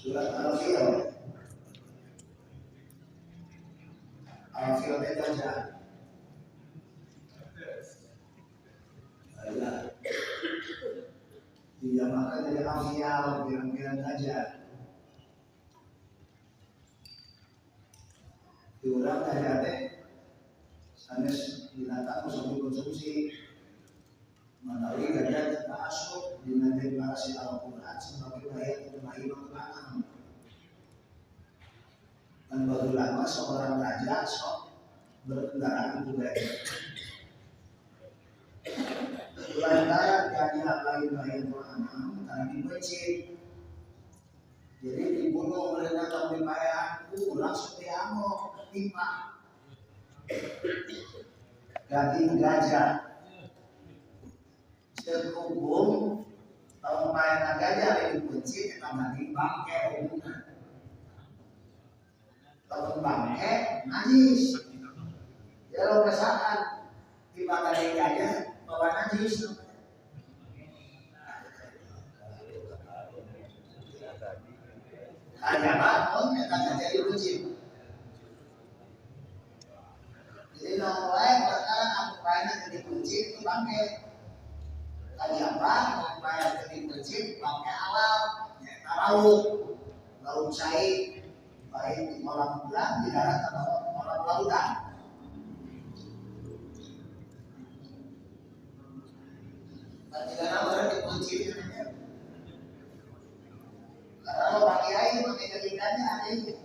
Surat Al-Fil. Al-Fil itu aja. Dijamakan jadi al-fial, pirang-pirang saja. Diulang gajah teh sanes binatang usah dikonsumsi. Manawi gajah teh asup dina deklarasi Al-Qur'an sebagai bagian Al-Qur'an. Dan baru lama seorang raja sok berkendaraan kuda. Lantaran gajah lain-lain Quran karena dibenci. Jadi dibunuh mereka kalau dipayahan langsung diamuk ketimpa daging gajah. Sekumbung kalau payahan gajah lain dibenci kita daging bangke hubungan. Kalau bangke najis. Ya lo kesakan tiba daging gajah bawa najis. Ada bangun eta gajah dibenci. Jadi nongoleh perkara aku paena jadi kunci itu bangke. Kajaba aku paena jadi kunci bangke halal, nyaeta laut. Laut cai baik di kolam bulan di darat atau kolam lautan. Tidak orang dikunci. Kalau Pak Kiai pakai jadikannya ada ini.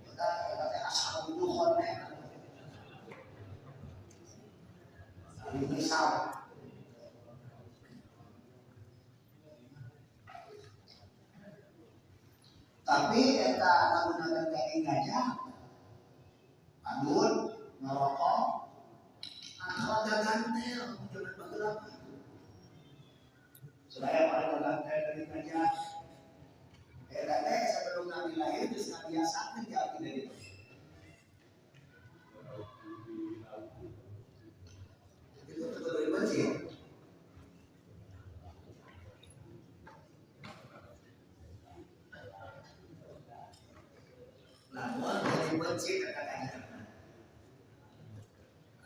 Kita pakai asal duhon ini misal. Tapi eta menggunakan daging gajah, padun, ngerokok, atau ada gantel, jangan bergerak. Supaya para gantel dari gajah. Eta teh sebelum Nabi lahir geus ngabiasakeun jauh dari itu. Itu betul dibenci. Lamun dibenci kata gajah.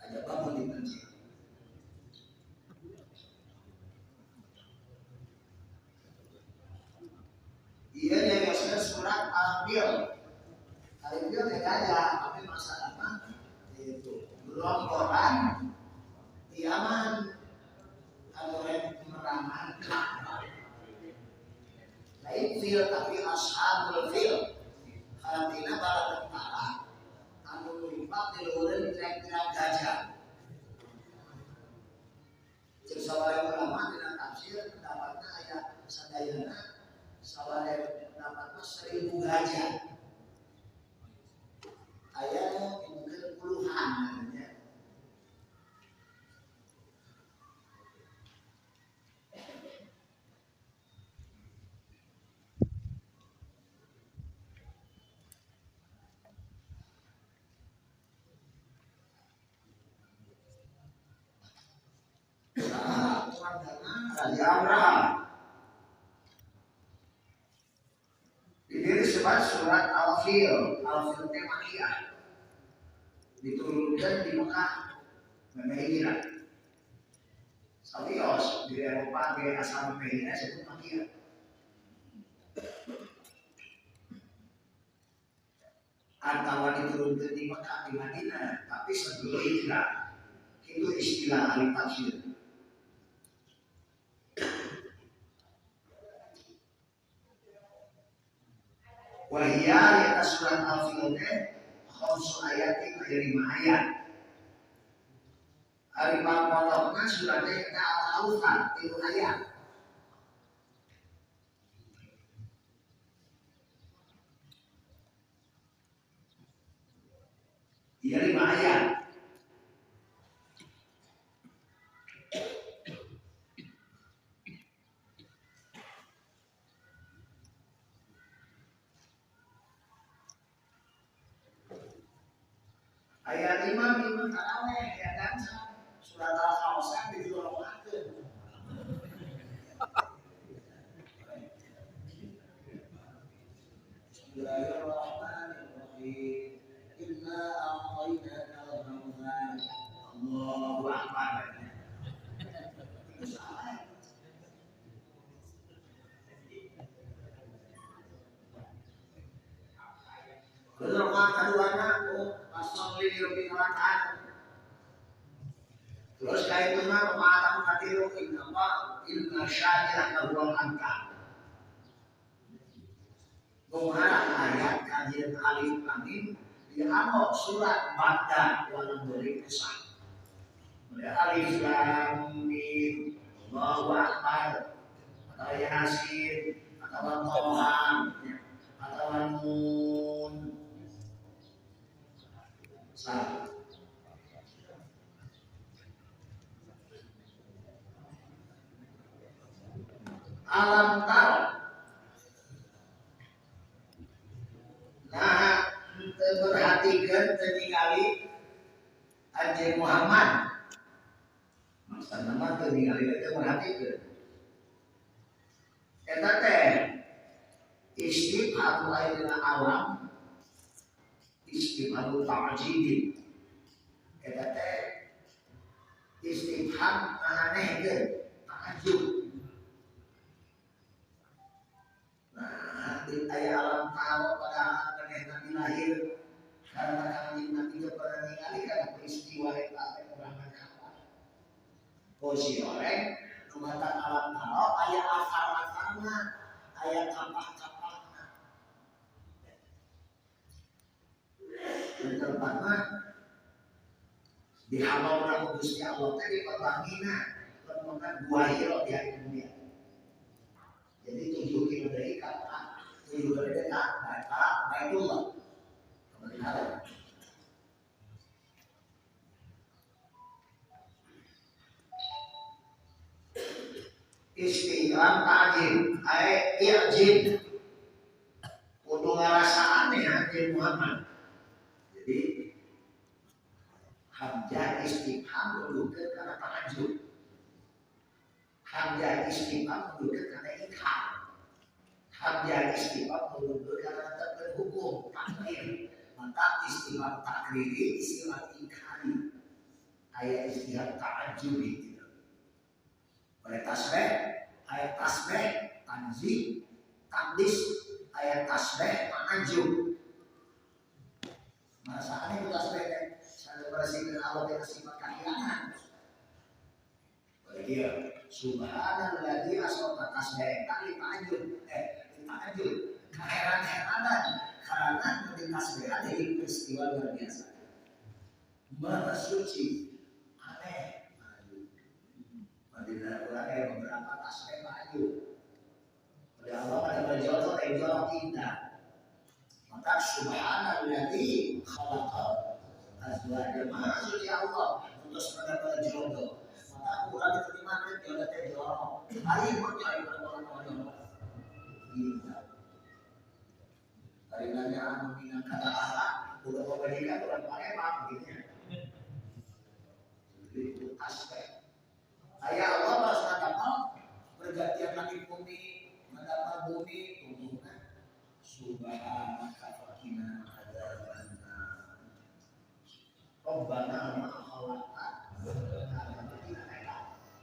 Gajah bangun dibenci. Iya dia surat Al-Fil. Al-Fil teh gajah, tapi masalahnya itu gelomboran di Yaman anu rek merangan. Lain fil tapi ashabul fil. Karantina bala tentara anu numpak di luhureun pirang-pirang gajah. Ceuk saware ulama dina tafsir pendapatna aya sadayana saware pendapatna 1000 gajah. Aya nu mungkin puluhan ya. Raja Abraham. Ini disebut surat Al-Fil. Al-Fil teh Makkiyah. Diturunkan di Mekah memeh hijrah. Sawios di Eropa ge asal memeh hijrah sebut Makkiyah. Antara diturunkan di Mekah di Madinah, tapi sebelum hijrah. Itu istilah ahli tafsir. Wahia ya surat Al-Fil teh khamsu ayatin aya 5 ayat. Ari pangpolokna suratna eta Al-Kautsar 3 ayat. Iya 5 ayat. Ayat 5 minggu taraweh ya kan surat Al-Kautsar digolongkeun. Kaduana oh pasang li rabbika wanhar. Terus ka itu mah pamaatan katilu inna ma inna syani'aka huwal abtar. Mengarah ayat kajian alif lam mim di ano surat Bada walam beri kisah. Alif lam mim Allahu akbar atau Yasin atau Toha atau Nun. Sah. Alam taro. Nah, teu perhatikeun teu ningali Anjeun Muhammad. Maksudna mah teu ningali teu perhatikeun. Eta teh istifham lainna alam istifham ta'jibin. Eta teh istifham anehkeun, ta'jub. Nah, di aya alam taro pada maneh Nabi lahir karena kanjeng Nabi teu pernah ningali kana peristiwa eta teh perangan kapan. Posisi oreng nu matak alam taro aya akar-akarna, aya kapak-kapakna. Tempat mah dihalau ku Gusti Allah teh di pabangina lempengan Gua Hiro di hari kemudian. Jadi 7 kilo dari Ka'bah, 7 kilo dari Ka'bah, Baitullah. Kembali halau. Istiqlam ta'jib, ai i'jib. Kudu ngarasa aneh anjeun Muhammad. Jadi hamzah istifham nuduhkeun kana ta'jub. Hamzah istifham nuduhkeun kana inkar. Hamzah istifham nuduhkeun kana tetepkeun hukum takdir. Maka istifham takriri, istifham inkari. Aya istifham ta'jubi gitu. Oleh tasbih, ayat tasbih tanzih, taqdis, ayat tasbih ta'ajub. Masa aneh tasbih teh salebrasikeun Allah teh sifat kahyangan. Oleh dia subhanalladzi asra tasbih eta li ta'ajub, li ta'ajub, kaheran-heranan karena di tasbih ada peristiwa luar biasa. Maha suci, aneh. Madinah urang aya beberapa tasbih maju. Oleh Allah ada berjodoh jorok indah. Maka subhanalladzi khalaqa azwaja, maha suci Allah untuk mendapat jodoh. Maka urang diterima teh jodoh teh jorok. Ari mun ari urang jorok. Indah. Ari nanya anu minang kata Allah, udah pamajikan urang paremang gitu nya. Jadi tasbih. Ayah Allah harus mendapatkan pergantian langit bumi, mendapat bumi, tumbuhna. Subhanaka faqina adzabannar. Rabbana ma khalaqta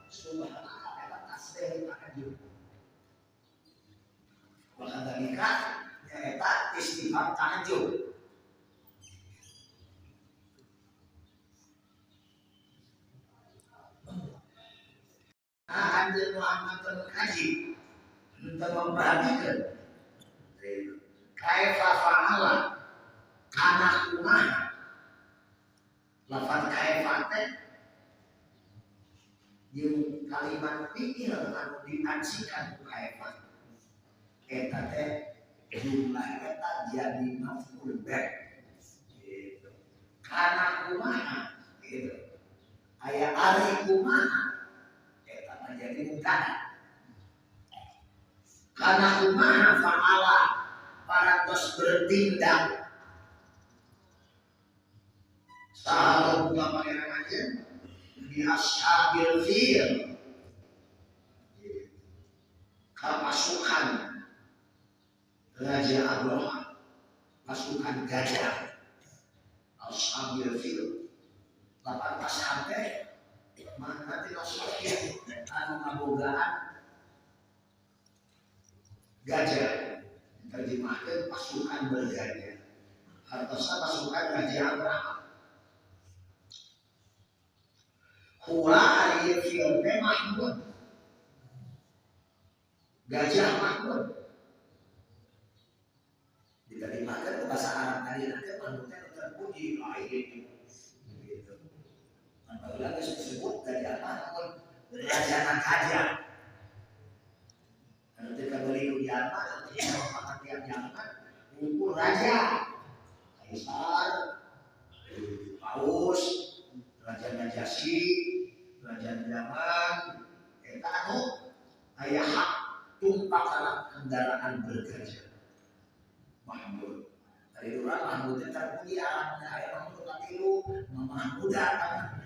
subhanaka eta tasbih ta'ajub. Wa kadzalika nyaeta istifham ta'ajub. Anjeun Muhammad teu mengkaji, teu memperhatikan. Kaifa fa'ala kana kumaha. Lafaz kaifa teh jeung kalimat fi'il anu diancikan ku kaifa. Eta teh jumlah eta jadi maf'ul bih. Gitu. Kana kumaha gitu. Aya ari kumaha menjadi mubtada. Karena kumaha fa'ala parantos bertindak. Saha buka pangeran anjeun bi ashabil fil. Ka pasukan Raja Abraha, pasukan gajah. Ashabil fil. Lapan ashab teh mana tidak sakit anu ngabogaan gajah diterjemahkan pasukan bergajah. Hartosa pasukan Raja Abraham. Huwa ari fil teh Mahmud. Gajah Mahmud. Diterjemahkan ke bahasa Arab tadi nanti Mahmud teh terpuji lain gitu. Apabila disebut gajah Mahmud, raja gajah. Kalau tidak beli di apa, artinya makan tiap zaman, ngumpul raja, kaisar, paus, raja Najasyi, raja Yaman, eta anu aya hak tumpah kana kendaraan bergajah. Mahmud. Dari urang Mahmud teh terpuji Arabna aya Mahmud katilu, Mahmuda kan.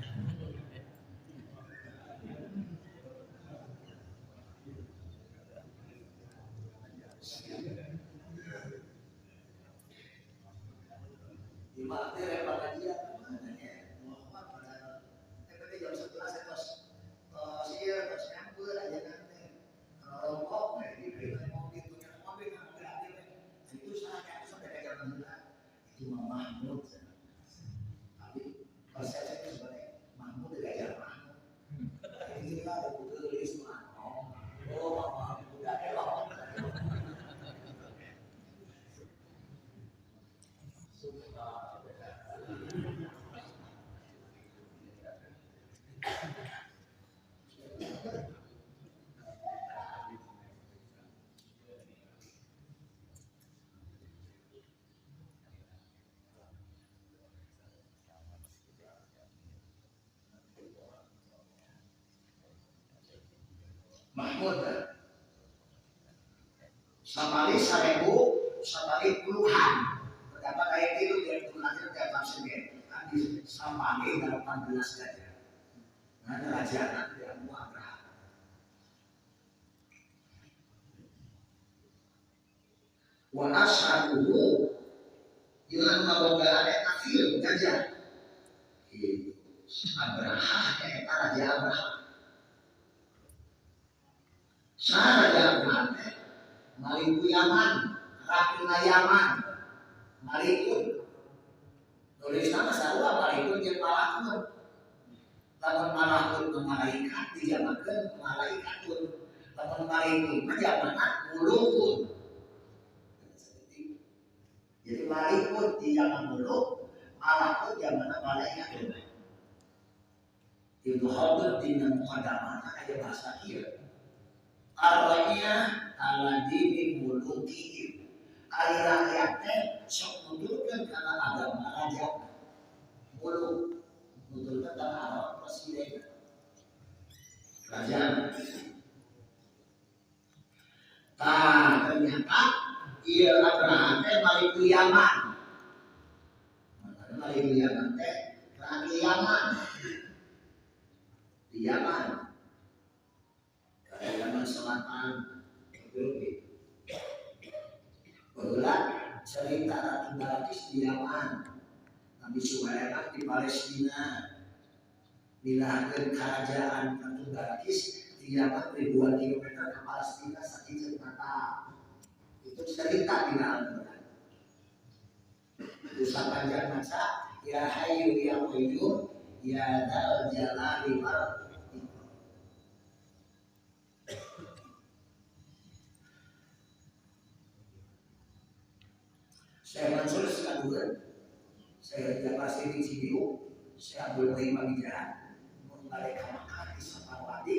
Lima teh pengajian mana ya? Muhammad pada tapi jam 11 tos tos ieu tos nyampeur aja nanti. Kalau rokok di mobil punya mobil kan mobil abdi itu salah sampai ke jam 9. Itu Mahmud. Tapi konsepnya itu sebenarnya Mahmud gajah Mahmud. Ini lah ada tulis mah. Oh, Mahmud elok. Mahmud sapali 1000 sapali puluhan terdapat ayat itu dari terakhir dari tafsirnya tadi sapali 18 gajah. Nah raja nanti Abu Abraham. Wa ashabuhu jeung anu ngabogaan eta fil gajah. Gitu. Abraham eta raja Abraham. Saha raja Abraham teh Maliku Yaman, Ratuna Yaman. Malikun. Tulis nama sarua Malikun jeung Malakun. Lamun Malakun ke malaikat dijamakeun malaikatun. Lamun Malikun mah jamanna mulukun. Jadi Malikun di zaman muluk, Malakun jamanna malaikatun. Ibnu Khaldun dina muqaddamahna aya bahasa ieu. Arwahnya ala dini mulukihim. Ari rakyat teh sok nuturkeun kana agama raja. Muluk nuturkeun kana agama presiden. Raja. Tah ternyata ieu Abraham teh Malikul Yaman. Malikul Yaman teh ratu Yaman. Di Yaman. Yaman Selatan Turki. Baheula cerita Ratu Balkis di Yaman, Nabi Sulaiman di Palestina. Milahkeun kerajaan Ratu Balkis di Yaman ribuan kilometer ke Palestina saking mata. Itu cerita di Al-Qur'an. Usaha panjang masa ya Hayyu ya Qayyum ya Dzal Jalali wal Ikram. Saya Mansur Sekaduan, saya Jafar Sidi Cibiu, saya Abdul Muhyiddin Pamijahan, mereka makan di Saparwadi,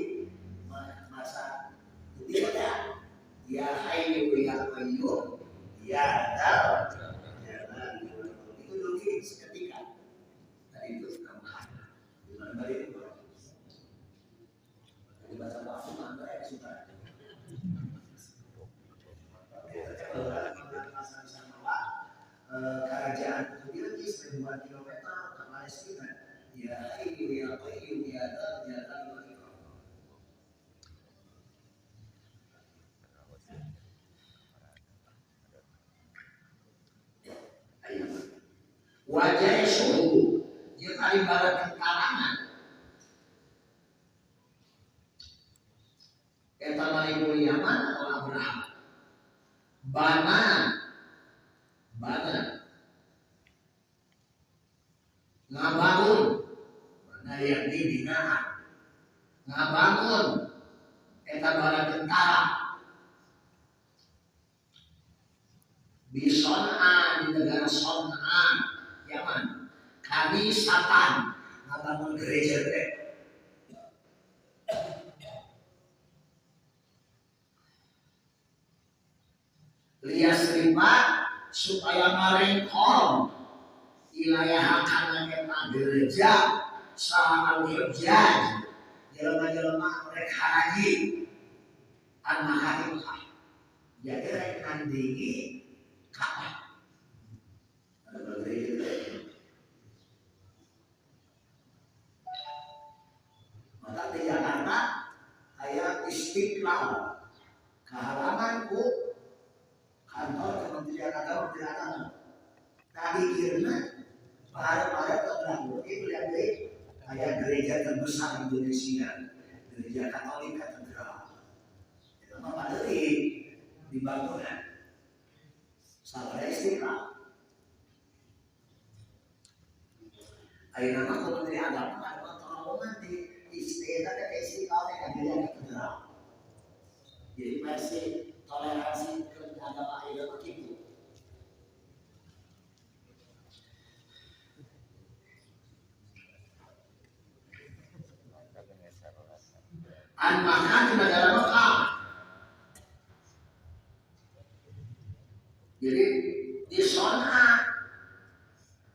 masa itu ya, ya Hayyu ya Qayyum, ya Dzal Jalali wal Ikram. Itu dulu seketika. Tadi itu tambahan. Di mana balik itu? Jadi bahasa waktu mana ya sudah. Kerajaan itu dilekis ribuan kilometer ke Palestina. Ya Hayyu ya Qayyum ya Dzal Jalali wal Ikram. Wajah suhu jeung ari barat tentarana eta Malikul Yaman atau Abraham. Bana Ngabangun mana yang dibinaan ngabangun eta bala tentara di Son'a di negara Son'a Yaman kami satan ngabangun gereja teh lias riba supaya marengkong wilayah kana eta gereja saha al-hujjaj jelema-jelema rek haji an Mekah jadi rek nandingi Ka'bah. Maka di Jakarta aya Istiqlal kahalangan ku kantor Kementerian Agama Kementerian Agama. Tadi kirna pada tahun itu lihat deh aya gereja terbesar Indonesia, gereja Katolik Katedral. Itu mah paderi dibangun salah Istiqlal. Ayeuna mah Kementerian Agama ada terowongan di Istiqlal teh Istiqlal teh gereja Katedral. Jadi masih toleransi ke agama ayeuna mah kitu. An Makkah di negara Mekah. Jadi di Son'a,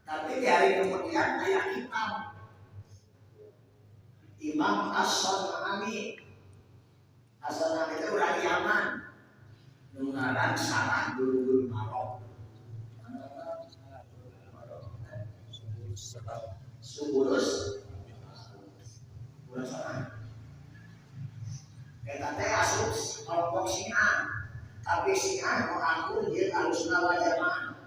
tapi di hari kemudian aya kitab Imam As-Son'ani. As-Son'ani itu orang Yaman, nu ngaran Sarah Bulughul Maram. Subulus Urang Son'a. Eta teh asup kelompok Syiah, tapi Syiah nu akur jeung Ahlussunnah wal Jamaah.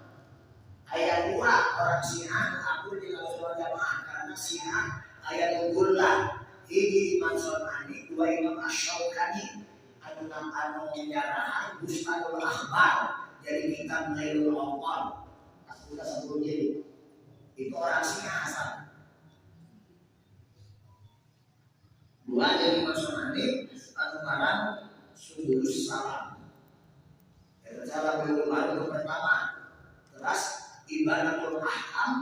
Aya dua orang Syiah nu akur jeung Ahlussunnah wal Jamaah karena Syiah aya nu gullah, hiji Imam Son'ani, dua Imam Asy-Syaukani anu anu nyarahan Bustanul Akhbar jadi kitab Nailul Awqar. Aku udah sebelum jadi itu orang Syiah asal. Dua jadi Imam Son'ani anu ngaran Subulus Salam. Itu cara Bulughul pertama. Terus Ibanatul Ahkam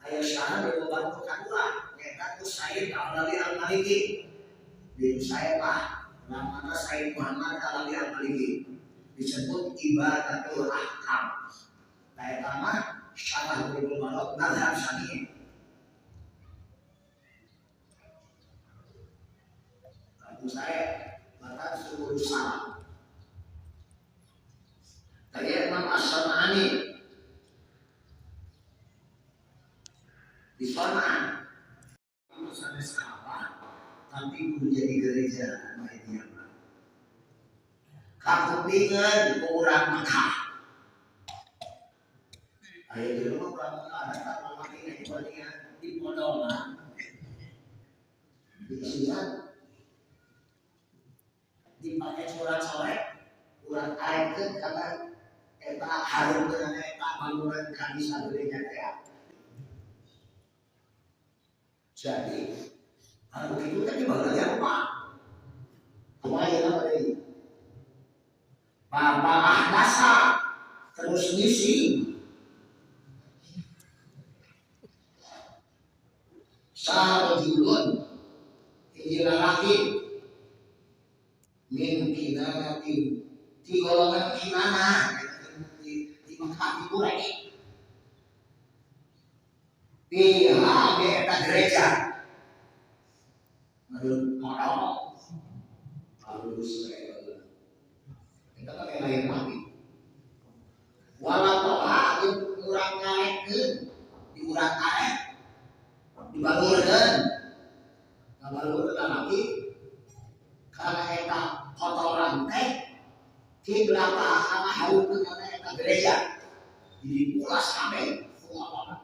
aya syarah Bulughul kedua nyaeta ku Sayyid Alawi Al-Maliki. Di saya mah namanya Sayyid Muhammad Alawi Al-Maliki disebut Ibanatul Ahkam. Nah eta mah syarah Bulughul Maram mazhab Syafi'i. Aku saya bahkan Subulus Salam. Tadi Imam As-San'ani di Son'a itu sampai sekarang tapi kudu jadi gereja dia mah. Kakupingan ku urang Mekah. Aya jelema urang Mekah ada tak lalaki dibandingan di Podongan. Di sini dipakai surat-surat urang arekeun karena eta hareupeun eta bangunan kanisa gereja teh. Jadi kalau begitu kan dibangun ya rumah. Kumaha ieu deui? Bapak ahdasa terus ngisi. Sarojulun hiji lalaki min kinanatin di golongan kinana di Mekah di Quraisy pihak di eta gereja menurut modal halus kayak kita kan lain lagi wala toha urang ngaletkeun di urang karet dibalurkeun ngabalurkeun lalaki karena eta kotoran teh kiblat kana hareupeun kana eta gereja jadi pulas kabeh kotoran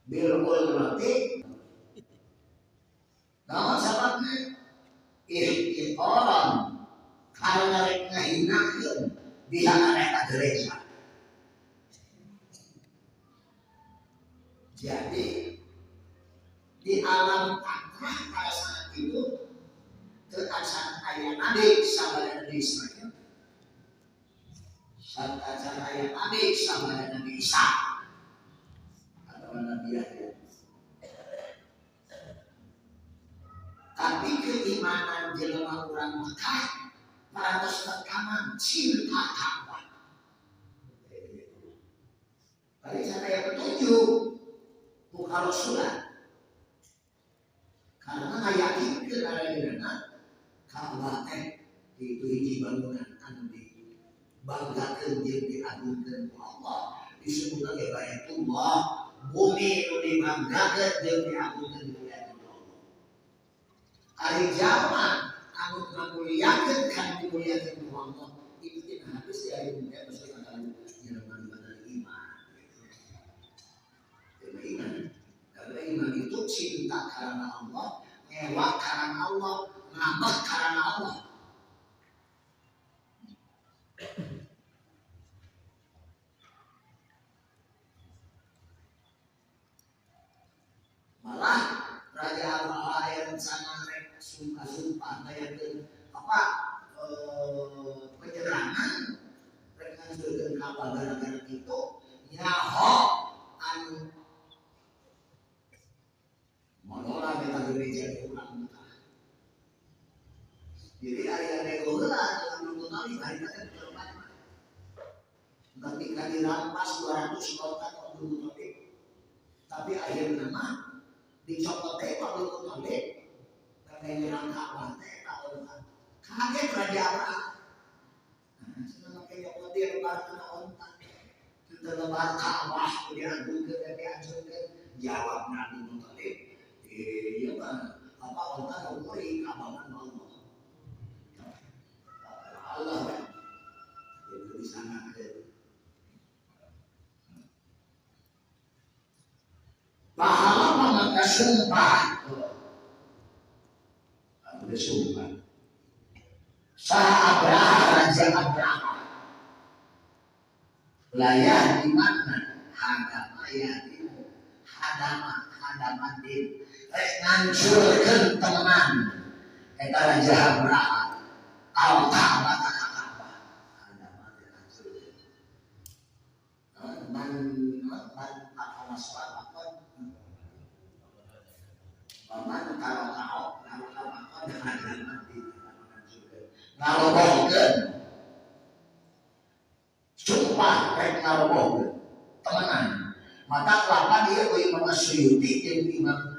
bil qudrati naon sababna ihtiqaran karena rek ngahinakeun biha kana eta gereja. Jadi di alam tantra pada saat itu teu acan aya nabi sabada Nabi Ismail, acan aya nabi sabada Nabi Isa atau Nabi Yahya. Tapi keimanan jelema urang Mekah parantos rekaman cinta Ka'bah. Tadi saya petunjuk buka Rasulullah karena ngayakinkeun ayeuna Ka'bah teh itu hiji bangunan anu dibanggakeun jeung diagungkeun ku Allah, disebut lagi Baitullah, bumi nu dibanggakeun jeung diagungkeun ku Allah. Ari jalma anu ngamuliakeun kan dimuliakeun ku Allah itu tina hadis ya ieu teh mesti kana jelema iman. Iman. Karena iman itu cinta karena Allah, ngewa karena Allah, ngambek karena Allah. Malah Raja Abraha yang rencana rek sumpah-sumpah ngayakeun apa penyerangan rek ngancurkeun Ka'bah gara-gara kitu nyaho anu menolak kita gereja di urang Mekah. Jadi aya nego heula dengan Abdul Muthalib hari teh korban. Ketika dirampas 200 kota Abdul Muthalib, tapi akhirnya mah dicopot teh Abdul Muthalib karena nyerang Ka'bah teh eta onta. Kaget Raja Abraha. Nah, cenah make nyopot dia lebar kana onta. Teu lebar Ka'bah diagungkeun dan dihancurkeun. Jawab Nabi Muthalib, iya mah apa onta nu kuring Ka'bah mah Allah. Allah kan itu disangkakeun. Pahala maka sumpah. Aku sumpah. Saha Abraha Raja Abraha. Layah di mana? Hadama yahdimu. Hadama hadaman din. Rek ngancurkeun temenan. Eta Raja Abraha. Al-Ka'bah ka Ka'bah. Hadama teh ngancurkeun. Man man akamaswa paman kalau kau kalau kau dengan mati ngarobohkeun sumpah rek ngarobohkeun temenan maka kelapa dia ku Imam Asyuyuti jeung Imam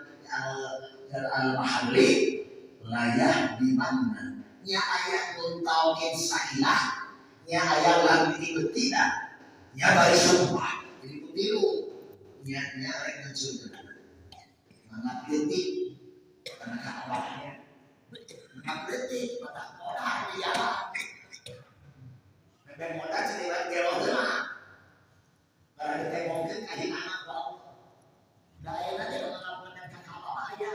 Al-Mahalli layah di mana nya aya nun tauhid sahilah nya aya lam ibtidah nya bari sumpah jadi kutilu nya nya rek ngancurkeun mangat detik karena Ka'bahnya mangat detik pada modal di jalan bebek modal cedera gelo heula barang ditembongkeun ka anak ku Allah da ayeuna teh ngapunten ka Ka'bah aya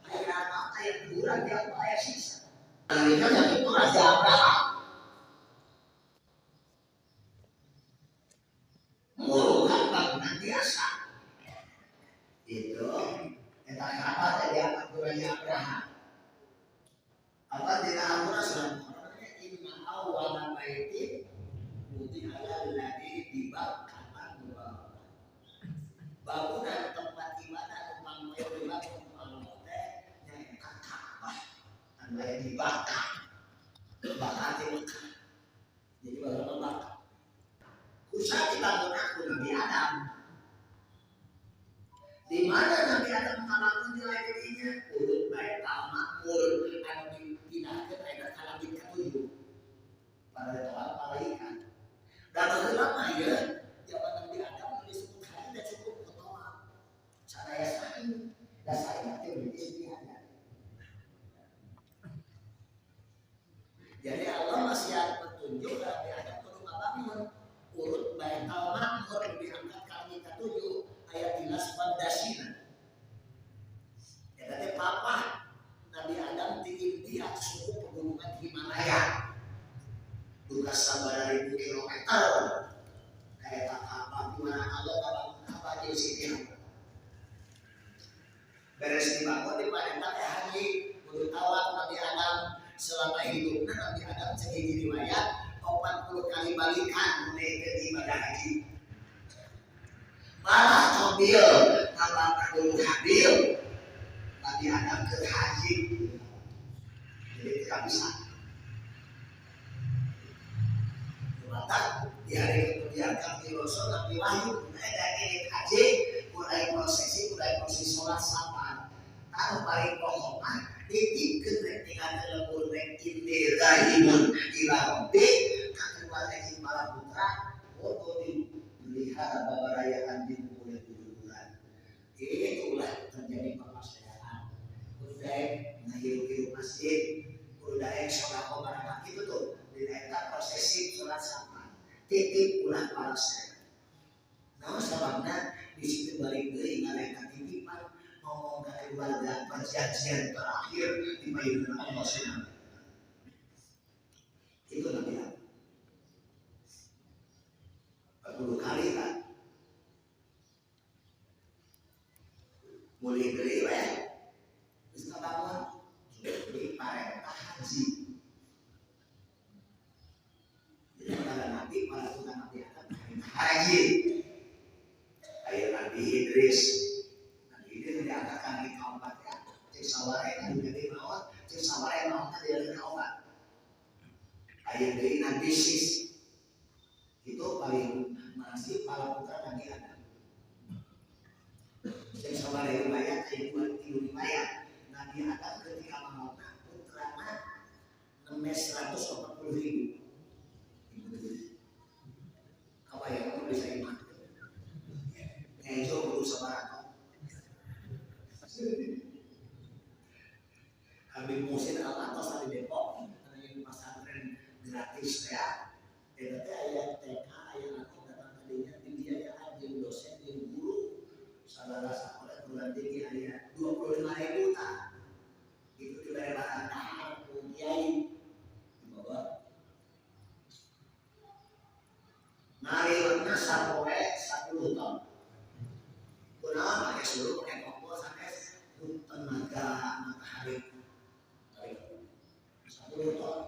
aya aya kurang di Allah aya sisa itu yang itu Raja Abraha murukan bangunan biasa itu eta Ka'bah teh diangkat ku Raja Abraha. Apa dina Al-Qur'an surat inna awwala baitin wudi'a lilladzi bi Bakkah. Bangunan tempat ibadah anu pangmayo dibangun ku Allah teh nyaeta Ka'bah anu aya di Bakkah. Bakkah teh Mekah. Jadi bangunan Bakkah. Kusa dibangun ku Nabi Adam. Di mana Nabi Adam ngabangun di lain dirinya urut Baitul Makmur anu dipindahkeun aya ka langit katujuh. Para toal malaikat. Da baheula mah ieu zaman Nabi Adam nu disebut hari teh cukup ku toal. Sadaya saing da saing teh berarti Siti Hajar. Jadi Allah masih ada petunjuk Nabi Adam kudu ngabangun urut Baitul Makmur diangkat ka langit katujuh. Ayat tilas fondasina. Eta teh papa Nabi Adam di India suku pegunungan Himalaya. Duka sabaraha ribu kilometer. Kayak Ka'bah di mana Allah ngabangun Ka'bah jeung Siti Hajar. Beres dibangun diparentah ke haji, kudu tawaf Nabi Adam selama hidupnya. Nabi Adam sehiji riwayat 40 kali balikan menaikkan ibadah haji. Malah Qabil nabang dulu Habil, Nabi Adam ke haji. Jadi tidak bisa. Maka di hari kemudian kami Rasul Nabi Wahyu mulai haji, mulai prosesi sholat safar. Anu paling pokok mah dititipkeun rek tinggal lembur rek inni zahibun ila rabbi ka keluarga jeung para putra foto dipelihara babarayaan di bulan-bulan. Itulah terjadi permasalahan. Kudu daek ngahirup-hirup masjid, kudu daek sodako barang itu tuh di eta prosesi sholat safar. Titip ulah parasea. Nah, sababna di situ balik deui ngalengka titipan ngomong ke keluarga perjanjian terakhir di payunan Allah Subhanahu. Itu Nabi Adam. 40 kali kan. Mulai deui we. Geus ngabangun di parentah haji. Jadi para nabi, para putra Nabi Adam haji. Ayo Nabi Idris. Nabi Idris diangkat di kaopat ya. Cek saware kan jadi maot, cek saware maot dia di kaopat. Ayo deui Nabi Sis. Itu paling masih para putra Nabi Adam. Cek saware riwayat aya dua tilu riwayat. Nabi Adam ketika maotna putrana neme 140.000. Kabayang bisa iman. Ngejo kudu sabaraha. Habib Muhsin Al-Atas di Depok, di pesantren gratis ya. Eta teh aya TK, aya anak datang ka dinya dibiayaan jeung dosen jeung guru. Sabaraha sakola perguruan tinggi aya 25.000 tah. Itu dibere barang dahar ku kiai di Bogor. Ngaliwetna sapoe 10 ton. Kunaon make suluh make kompor sanes tenaga matahari. 10 ton.